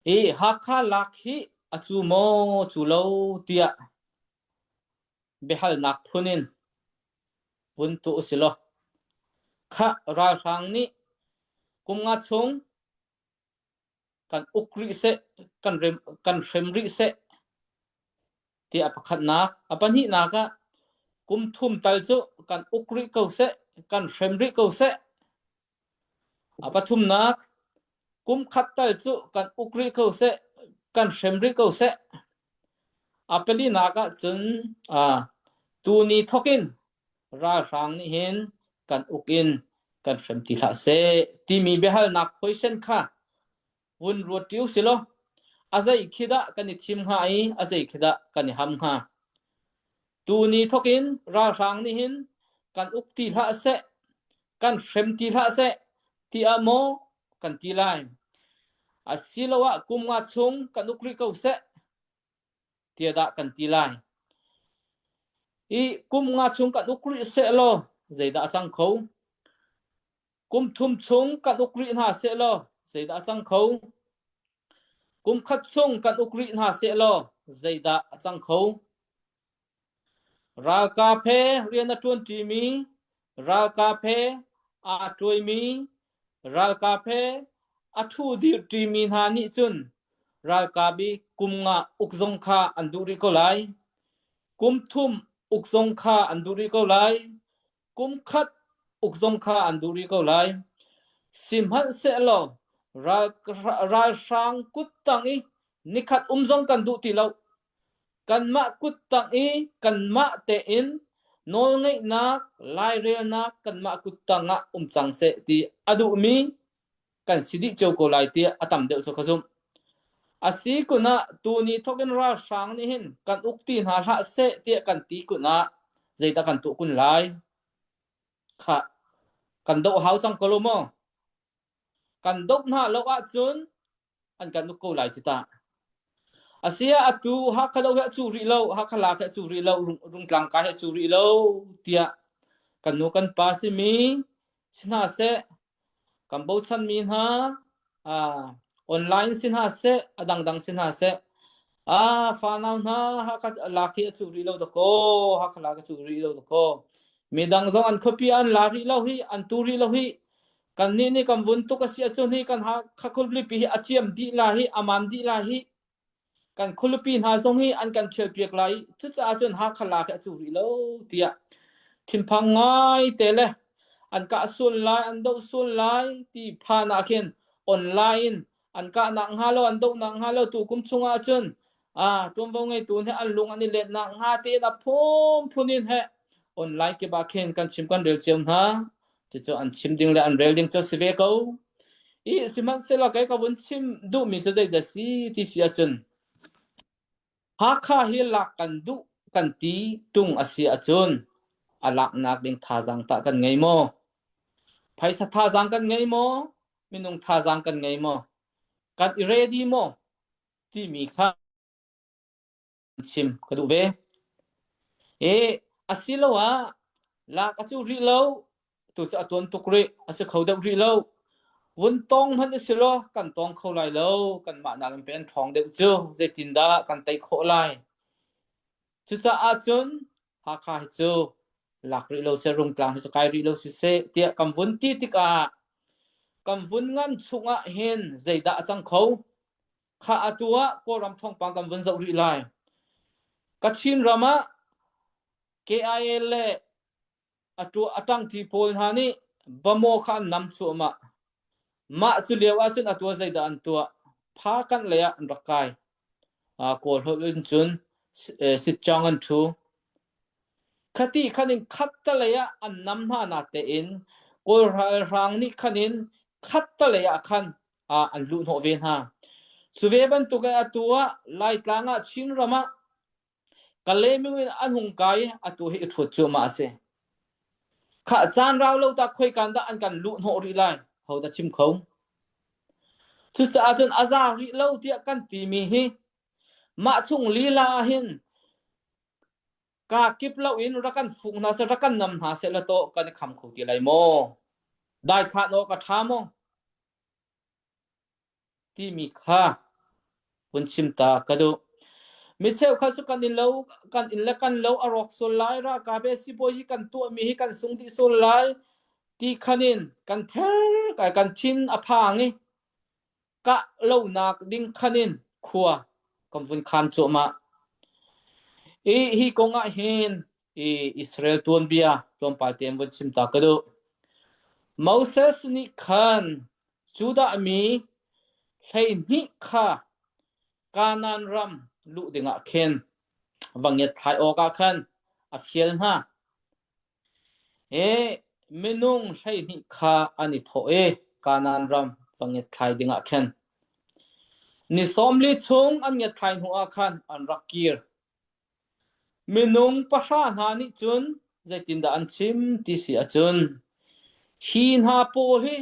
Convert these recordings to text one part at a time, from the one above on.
Hi Hakha lak hi a cu maw cu lo tiah biahalnak phun in vun tuah usilaw khah ralhrang nih kum nga chung kan uk rih seh, kan rem, kan hrem rih seh tiah pakhatnak. A pahnihnak ah kum thum tal cu kan uk rih ko seh, kan hrem rih ko seh. A pathumnak, kum khat tal cu kan uk rih ko seh, kan hrem rih ko seh. A palinak ah cun uh, tuni thokin ralhrang nih hin kan uk in kan hrem ti hlah seh timi biahalnak question kha vun ruat ṭi usilaw a zei khi dah kan i thim hnga i a zei khi dah kan i ham hnga? Tuni thokin ralhrang nih hin kan uk ti hlah seh, kan hrem ti hlah seh tiah maw kan ti lai? Asiloah kum nga chung kan uk rih ko seh tiah dah kan ti lai? I kum nga chung kan uk rih seh law zeidah a cang kho? Kum thum chung kan uk rih hna seh law zeidah a cang kho? Kum khat chung kan uk rih hna seh law zeidah a cang kho? Ralkap he rian a ṭuanṭimi, ralkap he aa ṭuaimi, ralkap he a ṭhu dirṭimi hna nih cun ralkap i kum nga uk zong kha an duh rih ko lai. Kum thum uk zong kha an duh rih ko lai. Kum khat uk zong kha an duh rih ko lai. Sihmanhsehlaw ral, ralhrang kuttang i nikhat um zong kan duh ti lo. Kanmah kuttang i kanmah tein nawlngeihnak, lairelnak kanmah kuttang ah um cang seh ti a duhmi kan si dih cio ko lai tiah a tam deuh cu ka zumh. A si kun ah tuni thawk in ralhrang nih hin kan uk ti hna hlah seh tiah kan ti kun ah zeidah kan tuah kun lai? Khah, kan doh hau cang ko lo maw? Kan doh hna lo ahcun an kan uk ko lai cu tah. Asiah atu Hakha lo hi a cu rih lo, Hakha lak hi a cu rih lo, Rungtlang kai hi a cu rih lo tiah kan nu kan pa simi si hna seh, kan bochanmi hna ah online si hna seh, a dangdang si hna seh, ah fanau hna Hakha lak hi a cu rih lo dakaw, Hakha lak a cu rih lo dakaw. Midang zong an khuapi an la rih lo hi, an tu rih lo hi, Kannih nih kan vun tuk a si ahcun hi kan Hakha khualipi hi a ciam dih la hi a mam dih la hi kan khualipi hna zong hi an kan ṭhialpiak lai i cucaah cun Hakha lak hi a cu rih lo tiah thinphang ngai te le an kah sual lai an doh sual lai ti phan ah khin online in an kahnak hnga lo an dohnak hnga lo tu kum chung ah cun a ṭuanvo ngeitu nih an lung an i letnak hnga tein a phunphun in he online kip ah khin kan chim kan rel cio hna. Cucu an chim ding le an rel ding cu si ve ko. I sihmanhsehlaw kei ka vun chim duhmi cu zeidah si ti si ahcun Hakha hi lak kan duh kan ti tung a si ahcun a laknak ding thazaang tah kan ngei maw? Phaisa thazaang kan ngei maw? Minung thazaang kan ngei maw? Kan i ready maw? Timi kha chim ka duh ve. E asiloah lak a cu rih lo tu cu a tuan tuk rih a si kho deuh rih lo vun tong hmanh u si law kan tong kho lai lo kanmah nakin pe an ṭhawng deuh cu zeitindah kan tei khawh lai cucaah cun Hakha hi cu lak rih lo seh Rungtlang hi cu kai rih lo siseh tiah kan vun ti tikah kan vun ngan chungah hin zeidah a cang kho Kha atu ah Kawlram thawngpang kan vun zoh rih lai. Kachin ram ah KIA le a ṭangṭi pawl hna nih Bamaw kha an nam cuahmah. Mah cu lio ahcun atu ah zeidah an tuah? Phakanh lei ah an rak kai. Kawl holh in cun sitcawng an ṭhu. Khati khan in khattalei ah an nam hna natein Kawl ralhrang nih khan in khattalei ah khan ah an luhhnawh ve hna. Cu ve bantuk in atu ah Laitlang ah Chinram ah Kalaymyo in an hung kai i atu hi i ṭhuat cuahmah a si. Khah caan rau lo dah khoikan dah an kan luhhnawh rih lai ho dah chim kho. Cucaah cun a za rih lo tiah kan timi hi mah chung lila ah hin kaa kip lo in rak kan fuk hna seh rak kan nam hna seh la tawh kan i kham kho ti lai maw? Daithlan awk a ṭha maw? Timi kha. Vun chim ta ka duh. Mi cheukhat cu kan inn lo kan inn le kan lo a rawk sual lai, ralkap he sibawi hi kan tuahmi hi kan sung dih sual lai ti khan in kan ther kai kan thin a phang i kah lonak ding khan in khua kan vun khan cuahmah. I hi kong ah hin i Israel tuanbia tlawmpal te in vun chim ta ka duh. Moses nih khan Judah mi 12 kha Kanaan ram luh dingah khin va ngiatthlai awkah khan a fial hna. Hi minung 12 kha an i thawh i Kanaan ram va ngiatthlai dingah khin ni 40 chung an ngiatthlai hnuah khan an rak kir. Minung pahra hna nih cun zeitindah an chim ti si ahcun hi hna pawl hi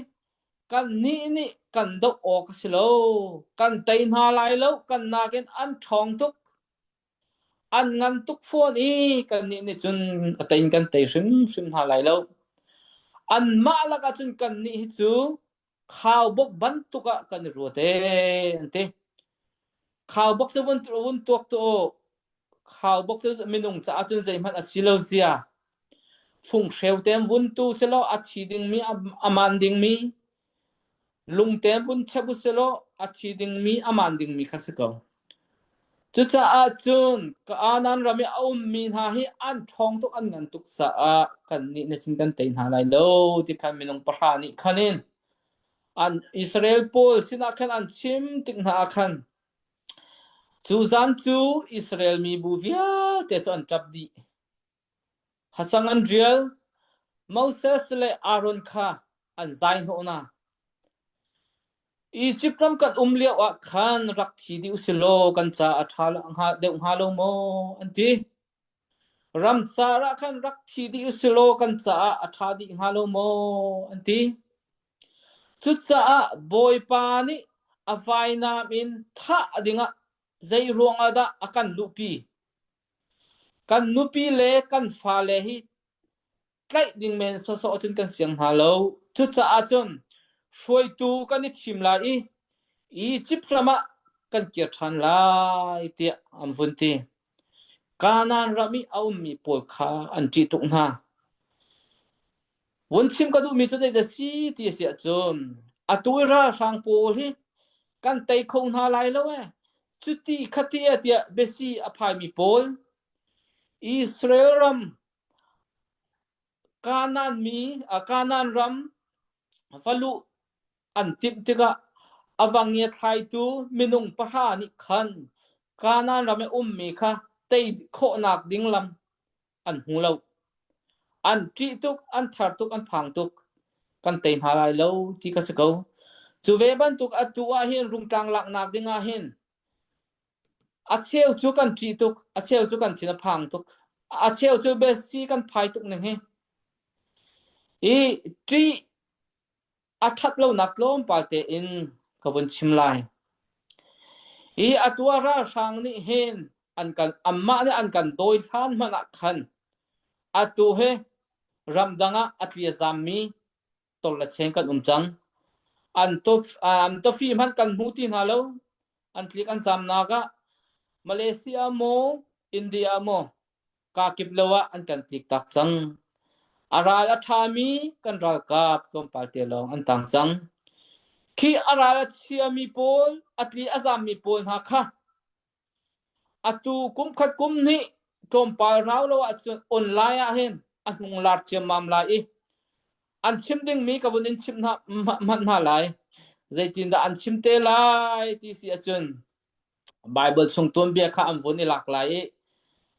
kannih nih kan doh awk a si lo, kan tei hna lai lo, kan nakin an ṭhawng tuk, an ngan tuk fawn i kannih nih cun a tei in kan tei hrimhrim hna lai lo. Anmah lakah cun kannih hi cu khaubawk bantuk ah kan i ruat ee an ti. Khaubawk cu vun vun tuak tu u. Khaubawk cu minung caah cun zeihmanh a si lo zia. Funghreu te vun tu selaw a thi dingmi a man dingmi lungte vun chep u selaw a thi dingmi a man dingmi kha si ko. Cucaah cun ka anan ram i a ummi hna hi an ṭhawng tuk an ngan tuk caah kannih nih cun kan tei hna lai lo ti khan minung pahra nih khan in an Israel pawl sinah khan an chim tik hna ah khan cu zan cu Israel mibu vialte cu an ṭap dih. Hacang an rial. Moses le Aaron kha an zai hnawh hna. Izipt ram kan um lio ah khan rak thi dih usilaw kan ca a ṭha deuh hnga lo maw an ti. Ramcar ah khan rak thi dih usilaw kan caah a ṭha dih hnga lo maw an ti. Cucaah Bawipa nih a vainam in thah dingah zei ruangah dah a kan luhpi? Kan nupi le kan fale hi tlaih ding men sawsawh cun kan siang hna lo. Cucaah cun hruaitu kan i thim lai i Izipt ram ah kan kir ṭhan lai tiah an vun ti. Kanaan ram i a ummi pawl kha an ṭih tuk hna. Vun chim ka duhmi cu zeidah si ti a si ahcun atu i ralhrang pawl hi kan tei kho hna lai lo ee. Cuti khati ah tiah biasi a phaimi pawl Israel ram Kanaan mi Kanaan ram va luh an timh tikah a va ngiathlaitu minung pahra nih khan Kanaan ram i ummi kha tei khawhnak ding lam an hmu lo. An ṭih tuk, an ther tuk, an phang tuk. Kan tei hna lai lo ti ka si ko. Cu ve bantuk atu ah hin rungtlang laknak ding ah hin a cheu cu kan ṭih tuk, a cheu cu kan thin a phang tuk, a cheu cu besi kan phai tuk ning hi. I ṭih a ṭhat lonak tlawmpal tein ka vun chim lai. Hi atu ah ralhrang nih hin an kan anmah nih an kan dawi hlan hmanh ah khan atu hi ramdang ah a tli a zammi tol le cheng kan um cang. An to an tofi hmanh kan hmu ti hna lo. An tlik an zamnak ah Malaysia maw India maw kakip lo ah an kan tlik tak cang. A ral a ṭhami kan ralkap tlawmpal te lawng an tang cang. Khi a ral a chiami pawl, a tli a zammi pawl hna kha atu kum khat kum hnih tlawmpal rau lo ahcun online ah hin a hnung lar ciammam lai i an chim dingmi ka vun in chimh hna hmanh hna lai. Zeitindah an chim te lai ti si ahcun Baibal chung tuanbia kha an vun i lak lai i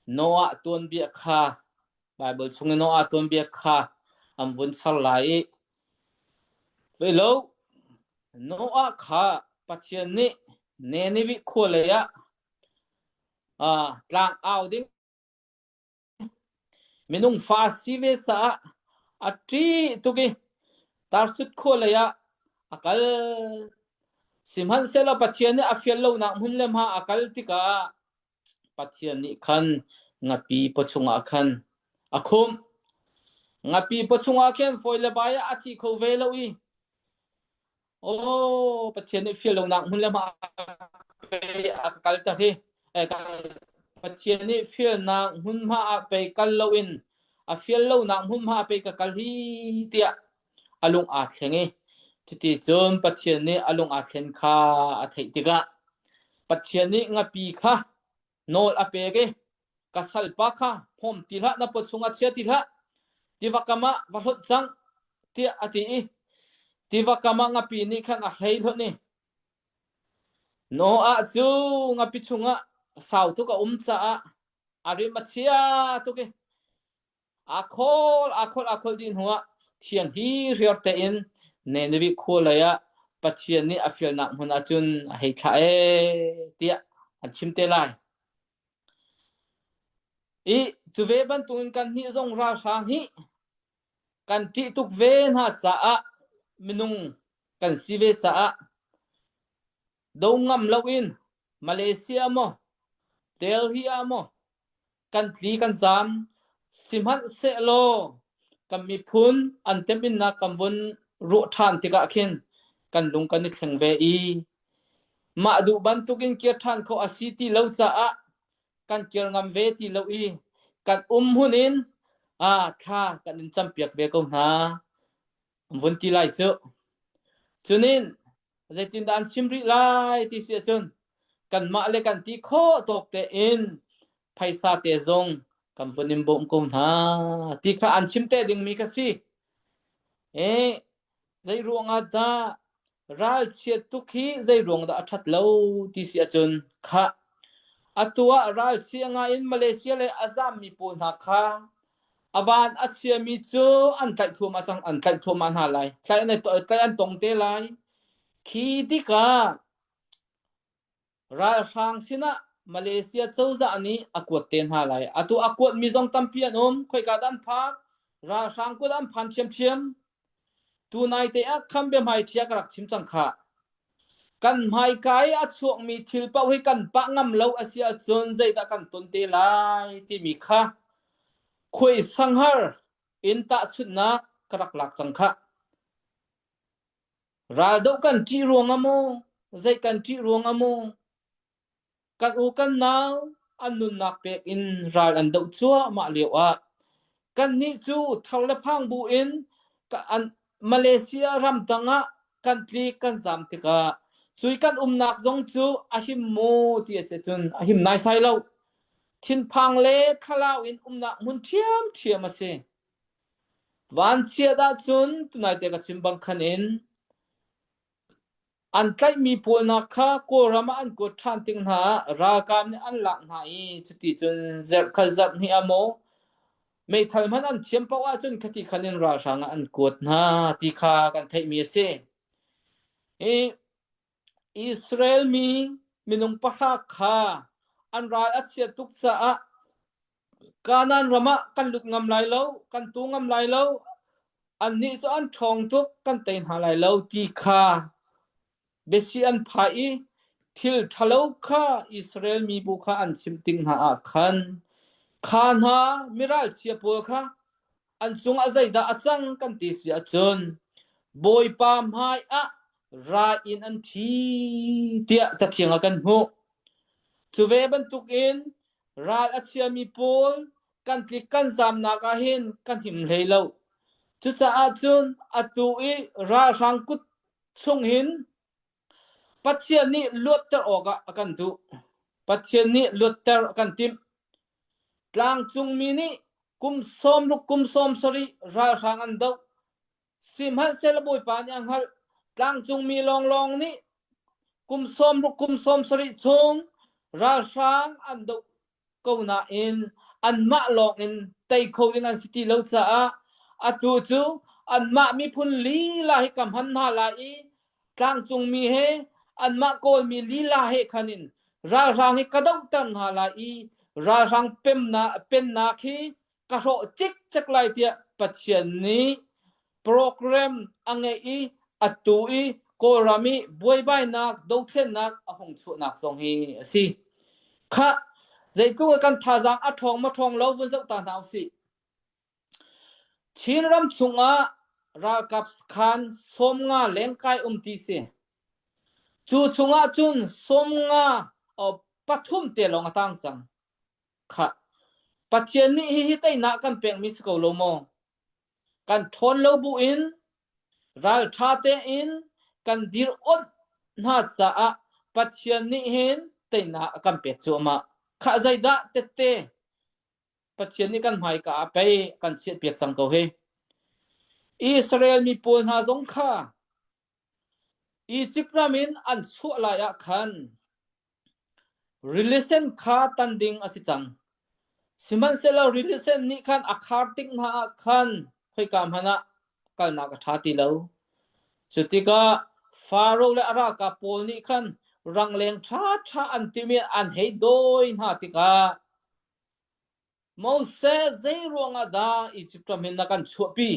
Noah tuanbia kha Baibal chung i Noah tuanbia kha an vun char lai i Velo Noah kha Pathian nih Nineveh khua lei ah uh, tlang au ding Minung fa si ve caah a ṭih tuk i Tarsut khua lei ah a kal. Sihmanhsehlaw Pathian nih a fial lonak hmun le hma a kal tikah Pathian nih khan ngapi pawchung ah khan a khumh. Ngapi pawchung ah khin fawi le bai ah a thi kho ve lo i Aw Pathian nih fial lonak hmun le hma a. pei a ka kalter hi. Pathian nih fialnak hmunhma ah pei kal loin a fial lonak hmunhma ah pei ka kal hi tiah a lung aa thleng i cuti cun Pathian nih a lung aa thlen kha a theih tikah Pathian nih ngapi kha nawl a pek i ka salpa kha hmawm ti hlah na paw chungah chia ti hlah tiva kam ah va hlonh cang tiah a ti i tiva kam ah ngapi nih khan a hlei hlonh i Noah cu ngapi chungah sau tuk a um caah a rim a chia tuk i Aa khawl, aa khawl, aa khawl dih hnuah thiang hirhiar tein Nineveh khua lei ah Pathian nih a fialnak hmun ah cun a hei thlah ee tiah an chim te lai. I cu ve bantukin kan nih zong ralhrang hi kan ṭih tuk ve hna caah minung kan si ve caah do ngam loin Malaysia maw Delhi ah maw kan tli kan zaam. Sihmanhsehlaw kan miphun an teminnak kan vun ruah ṭhan tikah khin kan lung kan i thleng ve i mah duh bantukin kir ṭhan khawh a si ti lo caah kan kir ngam ve ti lo i kan um hmun in ah thla kan in campiak ve ko hna. An vun ti lai cu. Cunin zeitindah an chim rih lai ti si ahcun kanmah le kan ti khawh tawk tein phaisa te zong kan vun in bawmh ko hna ti kha an chim te dingmi kha si. E zei ruangah dah ralchiat tuk hi zei ruang dah a ṭhat lo ti si ahcun khah atu ah ralchia ngai in Malaysia le a zammi pawl hna kha a van a chiami cu an tlaih thuahmah cang an tlaih thuahmah hna lai tlaih an tlaih an tong te lai khi tikah Ralhrang sinah Malaysia cozah nih a kuat te hna lai. Atu a kuatmi zong tampi an um. Khoika dah an phak? Ralhrang kut an phan ṭhiamṭhiam. Tunai te ah kham biahmai ṭhia ka rak chim cang khah. Kan hmaika i a chuakmi thil paoh hi kan pah ngam lo a si ahcun zeidah kan ton te lai timi kha khuai sanghar in tahchunhnak ka rak lak cang khah. Raldoh kan ṭih ruangah maw, zei kan ṭih ruangah maw, kan u kan nau an nunnak pek in ral an doh cuahmah lioah kannih cu thar le phang bu in an Malaysia ramdang ah kan tlik kan zam tikah cui kan umnak zong cu a him maw ti a si cun a him naisai lo. Thinphang le thlalau in umnak hmun ṭhiamṭhiam a si. Vanchiat ahcun tunaite ka chim bang khan in an tlaihmi pawl hna kha Kawlram ah an kuat ṭhan tik hna ah ralkap nih an lak hna i cuti cun zarh khat zarh hnih ah maw meithal hmanh an thiam paoh ahcun khati khan in ralhrang ah an kuat hna ti kha kan theihmi a si. Hi Israel mi minung pahra kha an ral a chiat tuk caah Kanaan ram ah kan lut ngam lai lo, kan tu ngam lai lo, annih cu an ṭhawng tuk, kan tei hna lai lo ti kha biasi an phah i thil ṭhalo kha Israel mibu kha an chimh tik hna ah khan kha hna miralchia pawl kha an cungah zeidah a cang kan ti si ahcun Bawipa hmai ah ra in an thi tiah Cathiang ah kan hmuh. Cu ve bantukin Ral a chiami pawl kan tlik kan zamnak ah hin kan him hlei lo. Cucaah cun atu i ralhrang kut chung hin Pathian nih luatter awkah a kan duh. Pathian nih luatter a kan timh. Tlangcungmi nih kum 60 kum 70 ralhrang an doh. Sihmanhsehlaw Bawipa nih a hngalh. Tlangcungmi lawnglawng nih kum 60 kum 70 chung ralhrang an doh ko nain anmah lawngin tei kho ding an si ti lo caah atu cu anmah miphun lila hi ka hman hna lai i tlangcungmi he anmah Kawlmi lila he khan in ralhrang hi ka dohter hna lai i ralhrang pemnak pennak hi ka hrawh cikcek lai tiah Pathian nih program a ngeih i atu i Kawlram i buaibainak dothlennak a hung chuahnak zong hi a si. Khah, zeitluk kan thazaang a ṭhawng maw ṭhawng lo vun zoh ta hna usih. Chinram chungah ralkap khan 50 lengkai um ti si. Cu chungah cun 50 pathum te lawng a tang cang. Khah, Pathian nih hihi teinak kan pekmi si ko lo maw? Kan ṭhawn lo buin ralṭha tein kan dir onh hna caah Pathian nih hin teinak a kan pek cuahmah. Khah zeidah tette Pathian nih kan hmaika ah pei kan chiahpiak cang ko hi. Israel mi pawl hna zong kha Egypt ram in an chuah lai ah khan Rili Sen kha tan ding a si cang. Sihmanhsehlaw Rili Sen nih khan a khar tik hna ah khan khoika hmanh ah kalnak a ṭha ti lo. Cu tikah Faro le a ralkap pawl nih khan rangleng ṭhaṭha an timh i an hei dawi hna tikah Moses zei ruangah dah Izipt ram hin na kan chuahpi?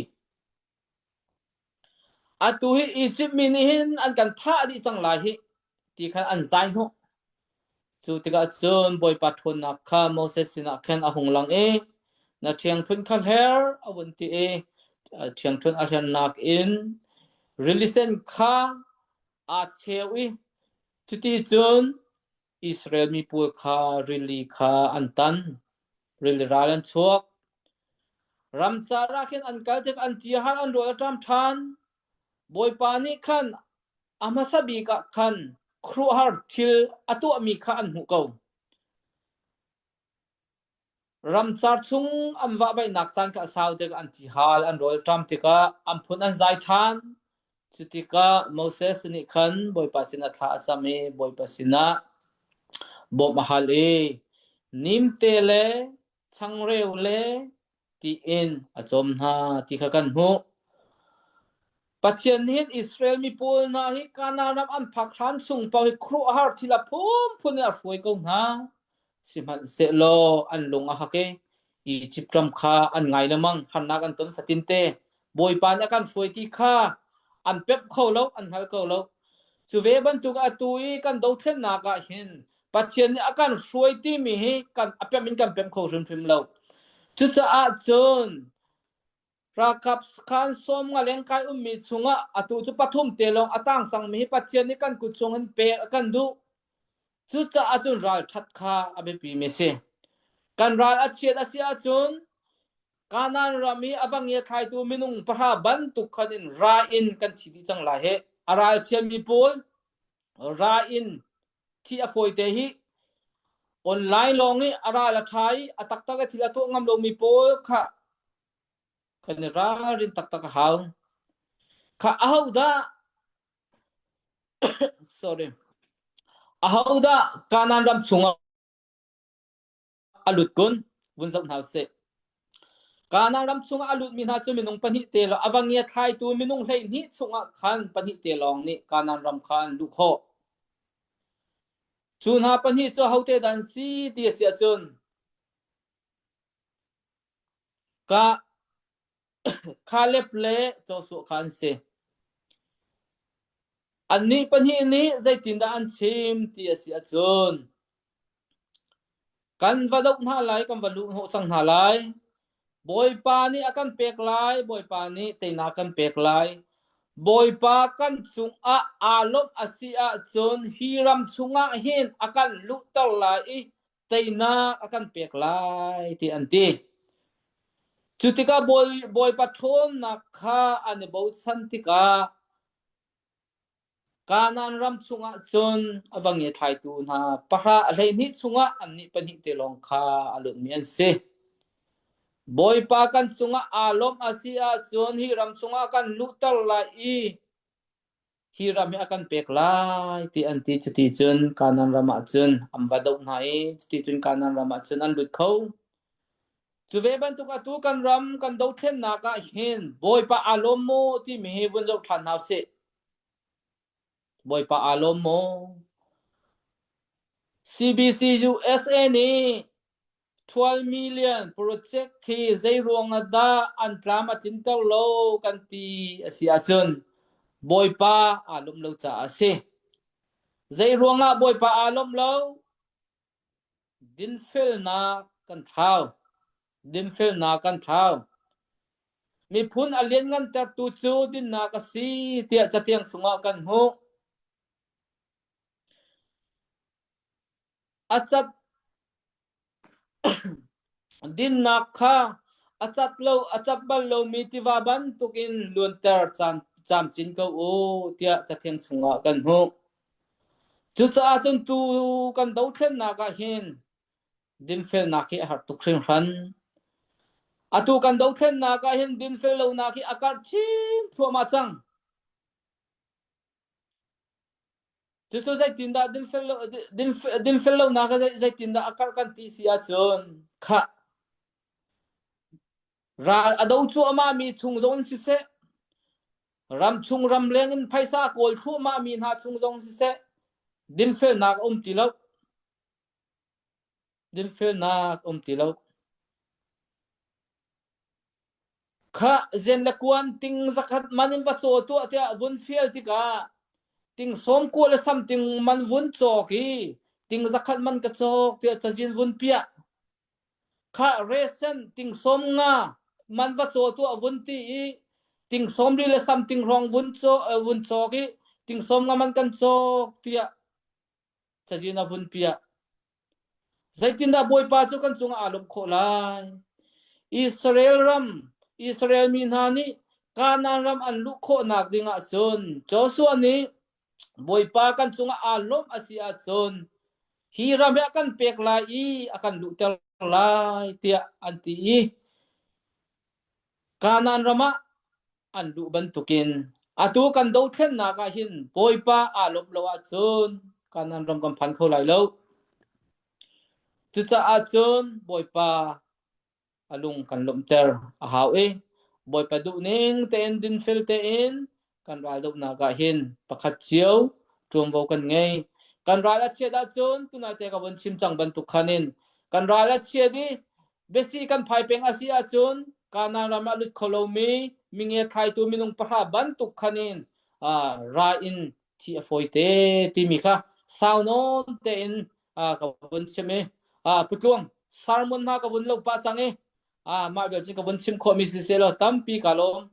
Atu hi Izipt mi nih hin an kan thah dih cang lai hih ti khan an zai hnawh. Cu tikah cun Bawipa ṭhawnnak kha Moses sinah khan a hung lang i na ṭhiangṭhunh kha hler a vun ti i ṭhiangṭhunh a hlernak in rili sen kha aa cheu i cuti cun Israel mi pawl kha rili kha an tan. Rili ral an chuak. Ramcar ah khin an kal tik an ti hal an rawl a ṭam ṭhan. Bawipa nih khan a hmasa bik ah khan khuaruahhar thil a tuahmi kha an hmuh ko. Ramcar chung an vahvaihnak caan kha a sau tikah an tihal an rawl ṭam tikah an phun an zai ṭhan. Cu tikah Moses nih khan Bawipa sinah thla a cam i Bawipa sinah bawmh a hal i nimte le changreu le tiin a cawm hna ti kha kan hmuh. Pathian nih hin Israel mi pawl hna hi Kanaan ram an phak hlan chung paoh hi khuaruahhar thil a phunphun in a hruai ko hna. Sihmanhsehlaw an lung a hak i Izipt ram kha an ngai lengmang, harnak an ton fatinte. Bawipa nih a kan hruai ti kha an pemh kho lo, an hngal kho lo. Cu ve bantuk atu i kan dothlennak ah hin Pathian nih a kan hruai timi hi kan a pemh in kan pemh kho hrimhrim lo. Cucaah cun Ralkap sakhan 50 lengkai ummi chungah atu cu pathum te lawng a tang cangmi hi Pathian nih kan kut chungin pek a kan duh. Cucaah cun ralṭhat kha a biapimi a si. Kan ral a chiat a si ahcun Kanaan ram i a va ngiathlaitu minung pahra bantuk khan in ra in kan thi dih cang lai hih. A ralchiami pawl ra in thi a fawite hi online lawng i a ral a ṭha i a taktak i thil a tuah ngam lomi pawl kha kan i ralrin taktak a hau. Kha ahodah sorry ahodah Kanaan ram chungah a lut kun vun zoh hna usih. Kanaan ram chungah a lutmi hna cu minung pahnih te lawng a va ngiathlaitu minung 12 chungah khan pahnih te lawng nih Kanaan ram kha an luh khawh. Cu hna pahnih cu ahote dah an si ti a si ahcun ka Caleb le Joshua kha an si. Annih pahnih nih zeitindah an chim ti a si ahcun kan va doh hna lai, kan va luh hnawh cang hna lai. Bawipa nih a kan pek lai, Bawipa nih teinak kan pek lai. Bawipa kan cungah aa lawmh a si ahcun hi ram chungah hin a kan luhter lai i teinak a kan pek lai ti an ti. Cu tikah Bawipa ṭhawnnak kha an i bochan tikah Kanaan ram chungah cun a va ngiathlaitu hna pahra 12 chungah annih pahnih te lawng kha a lutmi an si. Bawipa kan cungah aa lawmh a si ahcun hi ram chungah kan luhter lai i hi ram hi a kan pek lai ti an ti. Cuti cun Kanaan ram ah cun an va doh hna i cuti cun Kanaan ram ah cun an lut kho. Cu ve bantuk atu kan ram kan dothlennak ah hin Bawipa aa lawm maw timi hi vun zoh ṭhan hna usih. Bawipa aa lawm maw? CBC USA nih 12 million project khi zei ruang ah dah an tlam a tlinter lo kan ti a si ahcun Bawipa aa lawmh lo caah a si. Zei ruang ah Bawipa aa lawmh lo? Dinfelnak kan thlau. Dinfelnak kan thlau. Miphun a lianngantertu cu dinnak a si tiah catiang chungah kan hmuh. A cat Dinnak kha a cat lo a cat bal lomi tiva bantukin luanter camcin ko u tiah Cathiang chungah kan hmuh. Cucaah cun tu kan dothlennak ah hin dinfelnak hi a har tuk hringhran. Atu kan dothlennak ah hin dinfel lonak hi a karh chin thluahmah cang. Cucu zeitindah dinfel lo dinfel lonak zeitindah a karh kan ti si ahcun khah ral a do cuahmah mi chung zong in siseh ram chung ram leng in phaisa kawl thluahmah mi hna chung zong siseh dinfelnak a um ti lo dinfelnak um ti lo Khah zen le kuan ting zakhat man in va caw tuah tiah vun fial tikah ting sawm kua le sam ting man vun cawk i ting zakhat man ka cawk tiah cazin vun piah. Khah resen ting sawm nga man va caw tuah vun ti i ting sawm li le sam ting hrawng vun caw vun cawk i ting sawm nga man kan cawk tiah cazin a vun piah. Zeitindah Bawipa cu kan cungah aa lawmh khawh lai? Israel ram, Israel mi hna nih Kanaan ram an luh khawhnak dingah cun Joshua nih Bawipa kan cungah aa lawmh a si ahcun hi ram hi a kan pek lai i a kan luhter lai tiah an ti i Kanaan ram ah an luh bantukin atu kan dothlennak ah hin Bawipa aa lawmh lo ahcun Kanaan ram kan phan kho lai lo. Cucaah cun Bawipa a lung kan lawmhter a hau i Bawipa duhning tein dinfel tein kan ral dohnak ah hin pakhat cio ṭuanvo kan ngei. Kan ral a chiat ahcun tunai te ka vun chim cang bantuk khan in kan ral a chiat i Biasi kan phai peng a si ahcun Kanaan ram ah lut kho lomi mingia thlaitu minung pahra bantuk khan in ra in thi a fawi te timi kha sau nawn tein ka vun chim i putluang sermon hna ka vun lo pah cang i mah vial cu ka vun chim khawhmi si seh law tampi ka lawm.